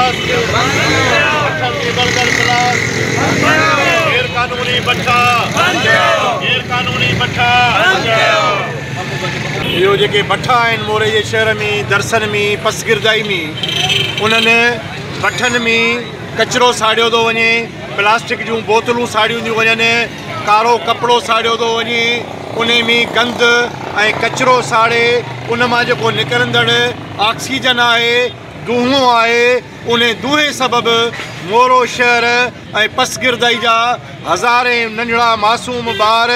Plastic, بٺن تي ٻرندڙ پلاسٽڪ، غير قانوني بٺا، غير قانوني بٺا. اهو جيڪي بٺا آهن موري جي شهر ۾، درسن ۾، پسگردائي ۾، انهن بٺن ۾ ڪچرو ساڙيو ٿو وڃي، پلاسٽڪ جون بوتلون ساڙيون ٿيون وڃن، ڪارو ڪپڙو ساڙيو ٿو وڃي، انهي ۾ گند ۽ ڪچرو ساڙي ان مان جيڪو نڪرندڙ آڪسيجن آهي، دونهون آهي، انهي دونهين سبب مورو شهر ۽ پسگردائي جا هزارين ننڍڙا معصوم ٻار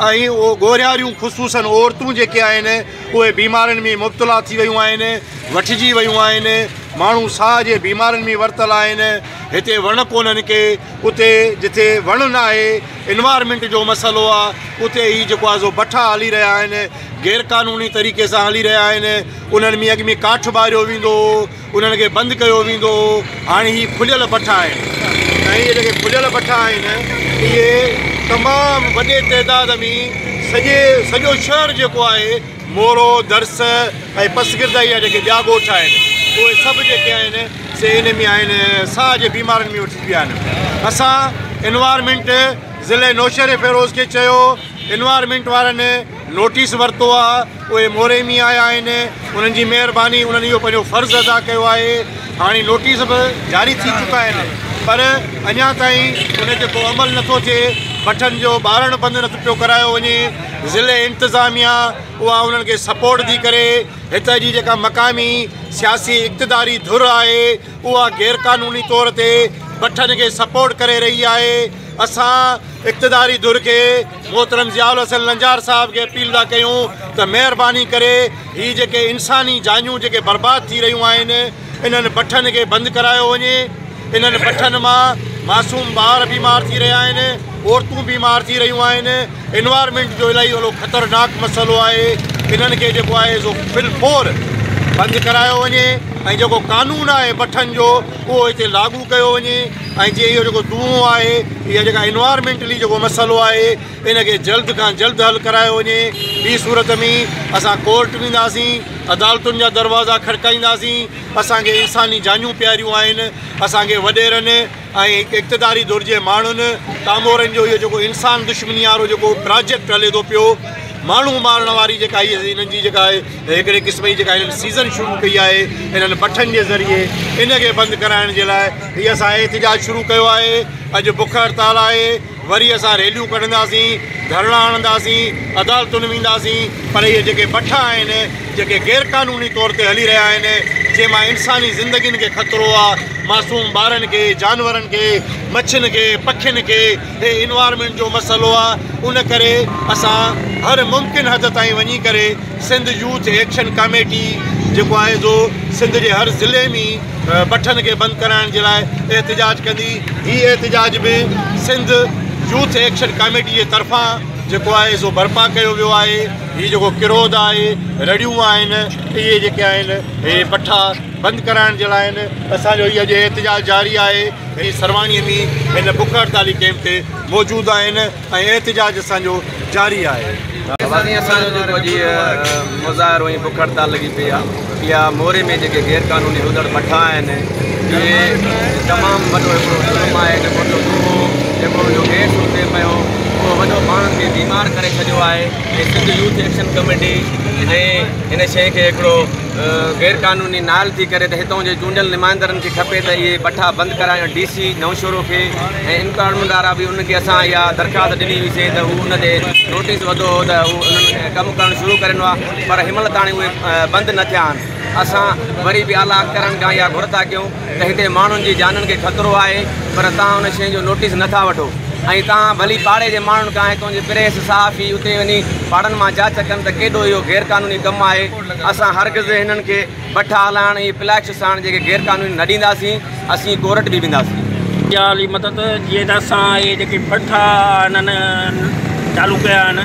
۽ ڳورهياريون خصوصن عورتون جيڪي آهن اهي بيمارين ۾ مبتلا ٿي ويون آهن، وٺجي ويون آهن، ماڻهو ساهه جي بيمارين ۾ ورتل آهن، هتي وڻ ڪونهن ڪي، اتي جتي وڻ ناهي انوائرمينٽ جو مسئلو آهي اتي هي جيڪو آهي سو بٺا هلي رهيا آهن، غير قانوني طريقي سان هلي رهيا آهن، انهن ۾ اڳ ۾ ڪاٺ ٻاريو ويندو هو، انهن کي بند ڪيو ويندو هو، هاڻي هي کليل بٺا آهن ۽ اهي جيڪي کليل بٺا آهن اهي تمام وڏي تعداد ۾ سڄي سڄو شهر جيڪو آهي مورو، درس ۽ پسگردائي جا جيڪي ٻيا ڳوٺ آهن اهي سڀ جيڪي آهن سي ان ۾ آهن ساهه جي بيمارين ۾ وٺجي ويا آهن. اسان انوائرمينٽ ضلعي نوشهري فيروز کي چيو، انوائرمينٽ وارن نوٽيس ورتو آهي، اهي موري ۾ آيا آهن، انهن جي مهرباني، انهن اهو پنهنجو فرض ادا ڪيو آهي. هاڻي نوٽيس به جاري ٿي چڪا آهن پر اڃا تائين ان تي ڪو عمل نٿو ٿئي، بٺن جو ٻارڻ بند نٿو پيو ڪرايو وڃي، ضلعي انتظاميا اها انهن کي سپورٽ ٿي ڪري، هتان جي جيڪا مقامي سياسي اقتداري ڌر آهي اها غيرقانوني طور تي بٺن کي سپورٽ ڪري رهي آهي. اسان اقتداري ڌر کي محترم ضياء الحسن لنجار صاحب کي اپيل ٿا ڪيون ته مهرباني ڪري هي جيڪي انساني جانيون جيڪي برباد ٿي رهيون آهن انهن بٺن کي بند ڪرايو وڃي. انهن بٺن مان معصوم ٻار بيمار ٿي رهيا آهن، عورتون بيمار ٿي رهيون آهن، انوائرمينٽ جو الاهي وڏو خطرناڪ مسئلو آهي، انهن کي جيڪو آهي سو فلفور بند ڪرايو وڃي ۽ جيڪو قانون آهي بٺن جو اهو هتي لاڳو ڪيو وڃي ۽ جي اهو جيڪو دونهون آهي اها جيڪا انوائرمينٽلي جيڪو مسئلو آهي ان کي جلد کان جلد حل ڪرايو وڃي. ٻي صورت ۾ اسان ڪورٽ وينداسين، عدالتن جا دروازا کڙڪائينداسين. اسان کي انساني جانيون پياريون آهن، اسان کي وڏيرن ۽ اقتداري ڌر جي ماڻهن ڪامورن جو اهو جيڪو انسان دشمني وارو جيڪو پراجيڪٽ هلي ٿو پيو، ماڻهو مارڻ واري جيڪا هي انهن جي جيڪا هڪڙي قسم جي جيڪا هنن سيزن شروع ڪئي آهي انهن بٺن جي ذريعي، ان کي بند ڪرائڻ جي لاء هي اسان احتجاج شروع ڪيو آهي. اڄ بک هڙتال آهي، وري اسان ريليون ڪڍنداسين، ڌرڻا هڻنداسين، عدالتن وينداسين، پر اهي جيڪي بٺا آهن جيڪي غير قانوني طور تي هلي رهيا آهن، جنهن مان انساني زندگين کي خطرو آهي، معصوم ٻارن کي، جانورن کي، مڇين کي، پکين کي، هي انوائرمينٽ جو مسئلو آهي، ان ڪري اسان هر ممڪن حد تائين وڃي ڪري سنڌ يوٿ ايڪشن ڪاميٽي جيڪو آهي سو سنڌ جي هر ضلعي ۾ بٺن کي بند ڪرائڻ جي لاء احتجاج ڪندي. هي احتجاج به سنڌ يوٿ ايڪشن ڪاميٽي جي طرفان جيڪو آهي سو برپا ڪيو ويو آهي. هي جيڪو ڪروڌ آهي، رڙيون آهن، اهي جيڪي آهن اهي بٺا بند ڪرائڻ جي لاء آهن. اسان جو هي اڄ احتجاج جاري آهي. هي سرواڻي ۾ هن بک هڙتالي ڪيمپ تي موجود آهن ۽ احتجاج اسان جو جاري آهي. سائين اسان جو جيڪو اڄ هي مظاهرو ۽ بک هڙتال لڳي پئي آهي اها موري ۾ جيڪي غير قانوني هلندڙ بٺا آهن اهي تمام وڏو هڪڙو ظلم آهي، جيڪو جو دونهون جيڪو جو گئس اٿي پيو اهو وڏو ماڻهن کي بيمار ڪري ڇڏيو آهي ۽ سنڌ يوٿ ايڪشن ڪميٽي ۽ هن شيء کي هڪڙو غير قانوني نال ٿي ڪري ته هتان جي چونڊيل نمائندرن کي کپي ته اهي بٺا بند ڪرايون. ڊي سي نوشهرو کي ۽ انڪوائرمينٽ وارا به انهن کي اسان اها درخواست ڏني هئي سي ته هو ان تي نوٽيس وڌو هو ته هو انهن ڪم ڪرڻ شروع ڪرين هئا پر هن مهل تاڻي اهي بند نه ٿيا آهن. اسان وري به اعليٰ اختيارن کان اها گهر ٿا ڪيون ته هتي ماڻهن جي جانن کي خطرو آهي پر توهان ان شيء جو نوٽيس نه ٿا وٺو ۽ توهان ڀلي پاڙي جي ماڻهن کان هتان جي پريس صحافي اتي وڃي پاڙن مان جاچ ڪن ته ڪيڏو اهو غير قانوني ڪم آهي. اسان هرگز هنن کي بٺا هلائڻ ۽ پلاڪس ساڻ جيڪي غير قانوني نه ڏينداسين، اسين ڪورٽ به وينداسين. يا علي مدد جيئن ته اسان اهي جيڪي بٺا هنن چالو ڪيا آهن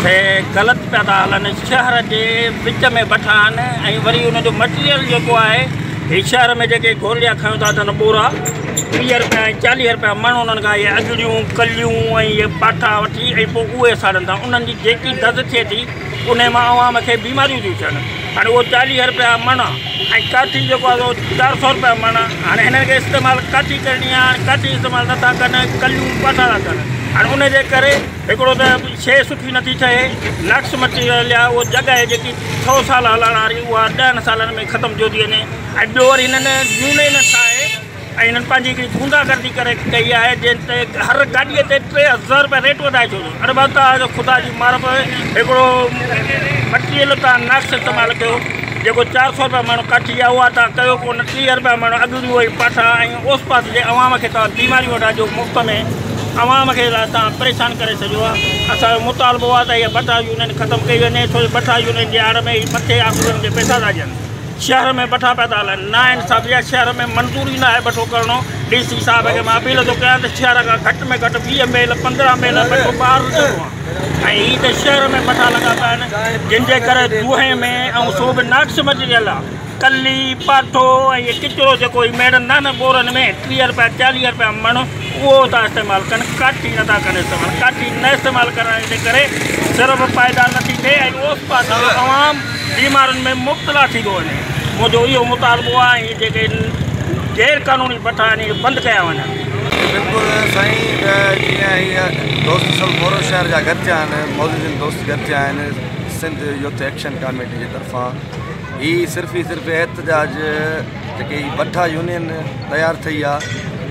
سي غلط پيا ٿا هلن، شهر جي وچ ۾ بٺا آهن ۽ وري ان جو مٽيريل جيڪو آهي هي شهر ۾ جيڪي گوليا کڻيو ٿا اچن ٻورا 30 رپيا ۽ 40 رپيا مڻ انهن کان اهي اڳڙيون ڪليون ۽ اهي پاٺا وٺي ۽ پوء اهي ساڙن ٿا. انهن جي جيڪي دز ٿئي ٿي ان مان عوام کي بيماريون ٿيون ٿين. هاڻي اهو 40 رپيا مڻ ۽ ڪاٺي جيڪو آهي سو 400 رپيا مڻ. هاڻي هنن کي استعمال ڪاٺي ڪرڻي آهي، هاڻي ڪاٺي استعمال نٿا ڪن، ڪليون پاٺا ٿا ڪن. هاڻي ان جي ڪري هڪڙو ته شيء سٺي نٿي ٺهي، ناقص مٽيريل آهي. اهو جڳهه جيڪي 100 سال هلڻ واري اها 10 سالن ۾ ختم ٿيو ٿي وڃي. ۽ ٻيو وري هنن يونين ٺاهي ۽ هنن پنهنجي هڪڙي گوندا گردي ڪري ڪئي آهي، جنهن تي هر گاڏيء تي 3000 رپيا ريٽ وڌائي ڇڏيو. اڙي بابا توهان خدا جي مار پوي، هڪڙو مٽيريل توهان ناقص استعمال ڪيو، جيڪو 400 رپيا ماڻهو ڪاٺي آهي اها توهان ڪيو ڪونه، 30 رپيا ماڻهو اڳڙيون ۽ پاٺا ۽ اوس پاس جي عوام کي توهان بيماريون وٺا جو مفت ۾ عوام کي توهان پريشان ڪري ڇڏيو آهي. اسان جو مطالبو آهي ته اها بٺا يونين ختم ڪئي وڃي، ڇو جو بٺا يونين جي آڙ ۾ هي مٿي آفيسرن کي پئسا ٿا ڏين. شهر ۾ بٺا پيا ٿا هلن، نا انصافي آهي. شهر ۾ منظور ئي نه آهي بٺو ڪرڻو. ڊي سي صاحب کي مان اپيل ٿو ڪيان ته شهر کان گهٽ ۾ گهٽ 20 ميل 15 ميل بٺو ٻاهر ڪرڻو آهي. ۽ هي ته شهر ۾ بٺا لڳا پيا آهن، جن جي ڪري دونهين ۾ ۽ سو به ناقص مٽيريل آهي، ڪلي پاٺو ۽ اهي ڪچرو جيڪو هي ميڙن ٿا نه ٻورن ۾ 30 رپيا 40 رپيا مڻ اهو ٿا استعمال ڪن، ڪاٺي نٿا ڪن استعمال. ڪاٺي نه استعمال ڪرڻ جي ڪري صرف پائيدار نٿي ٿئي ۽ اوس پاس جو عوام بيمارين ۾ مبتلا ٿي ٿو وڃي. منهنجو اهو مطالبو آهي ۽ جيڪي غير قانوني بٺا آهن اهي بند ڪيا وڃن. بلڪل سائين جيئن هي دوست سڀ مورو شهر جا گڏ ٿيا آهن، معززين دوست گڏ ٿيا آهن سنڌ يوٿ ايڪشن ڪاميٽي جي طرفان هي صرف ئي صرف احتجاج جيڪي هي بٺا يونين تيار ٿي آ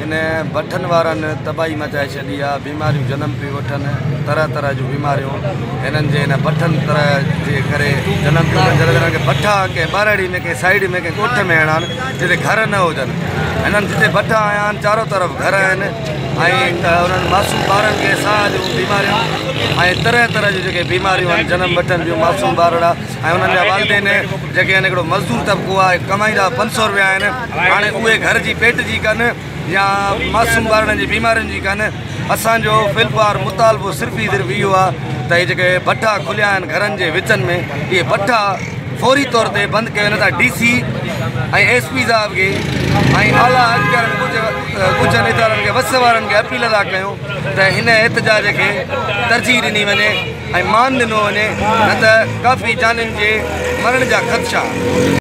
ان بٺن وارن تباهي مچائي ڇڏي آ، بيماريون جنم پيون وٺن، طرح طرح جون بيماريون هنن جي هن بٺن طرح جي ڪري جنم پيون وٺن. جڏهن هنن کي بٺا ڪنهن ٻهراڙي ۾ ڪنهن سائيڊ ۾ ڪنهن ڳوٺ ۾ هڻا آهن جتي گهر نه هجن، هنن جتي بٺا هنيا آهن چارو طرف گهر آهن ۽ انهن معصوم ٻارن کي ساهه جون بيماريون ۽ طرح طرح جون جيڪي بيماريون آهن جنم وٺن پيون معصوم ٻارڙا ۽ انهن جا والدين جيڪي آهن هڪڙو مزدور طبقو آهي ڪمائيندا 500 روپيا آهن، هاڻي اهي گهر جي پيٽ جي ڪن يا معصوم ٻارڙن جي بيمارين جي ڪن. اسان جو في الفار مطالبو صرف ئي صرف اهو آهي ته هي جيڪي بٺا کليا آهن گهرن جي وچن ۾ اهي بٺا فوري طور تي بند ڪيو وڃن. ته ڊي سي ۽ ايس پي صاحب کي ۽ اعليٰ اختيارن ڪجهه ادارن کي وس وارن کي اپيل ٿا ڪيون ته هن احتجاج کي ترجيح ڏني وڃي ۽ مان ڏنو وڃي، نه ته ڪافي جانين جي مرڻ جا خدشا.